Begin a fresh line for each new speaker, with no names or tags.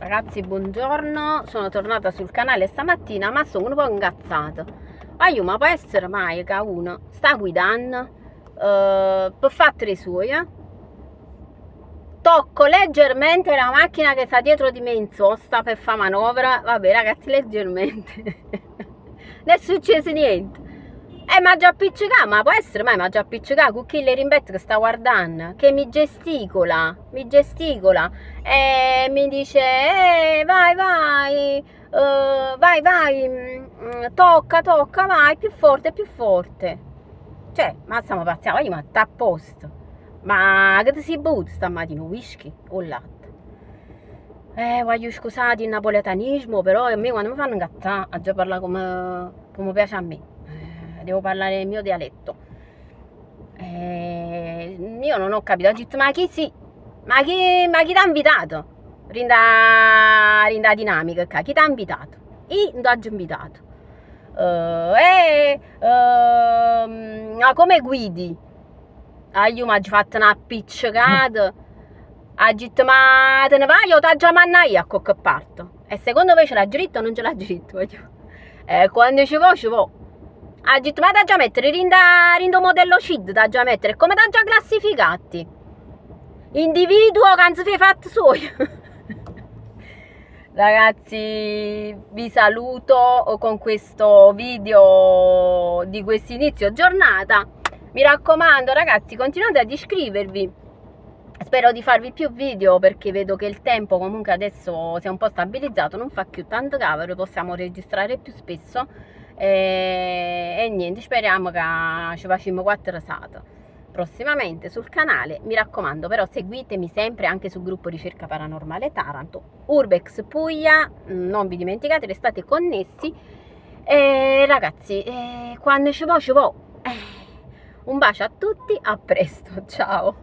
Ragazzi, buongiorno, sono tornata sul canale stamattina, ma sono un po' incazzata. Aiù, ma può essere mai che uno sta guidando per fatti suoi, tocco leggermente la macchina che sta dietro di me in sosta per fare manovra, vabbè ragazzi, leggermente, non è successo niente. Ma già appiccicato, ma può essere mai, ma già appiccicato con chi le rimpetto che sta guardando, che mi gesticola e mi dice, vai, vai, vai, vai, tocca, tocca, vai, più forte, più forte. Cioè, ma stiamo pazziando, io ma sta a posto. Ma che ti si butta stamattina, whisky o latte? Voglio scusate il napoletanismo, però a me quando mi fanno incazzare, a già parlare come piace a me. Devo parlare il mio dialetto. Io non ho capito, ho detto, ma chi si? Ma chi ti ha invitato? Rinda, rinda dinamica qua, chi ti ha invitato? Io non ti ho invitato. Ma come guidi? Ah, io mi ho fatto una appiccicata. Ha detto, ma te ne vai o ti già manna io a qualche parte? E secondo me ce l'ha dritto o non ce l'ha dritto? Quando ci vuoi, ci vuoi. Ha detto, ma ti già mettere rinda, rinda modello CID, ti già mettere, come ti già classificati? Individuo che non si fa fatto suo. Ragazzi, vi saluto con questo video di questo inizio giornata. Mi raccomando, ragazzi, continuate ad iscrivervi. Spero di farvi più video perché vedo che il tempo comunque adesso si è un po' stabilizzato, non fa più tanto caldo, possiamo registrare più spesso. E niente, speriamo che ci facciamo quattro risate prossimamente sul canale. Mi raccomando, però seguitemi sempre anche sul gruppo Ricerca Paranormale Taranto, Urbex Puglia, non vi dimenticate, restate connessi. E ragazzi, quando ci vuoi, ci vuoi. Un bacio a tutti, a presto, ciao.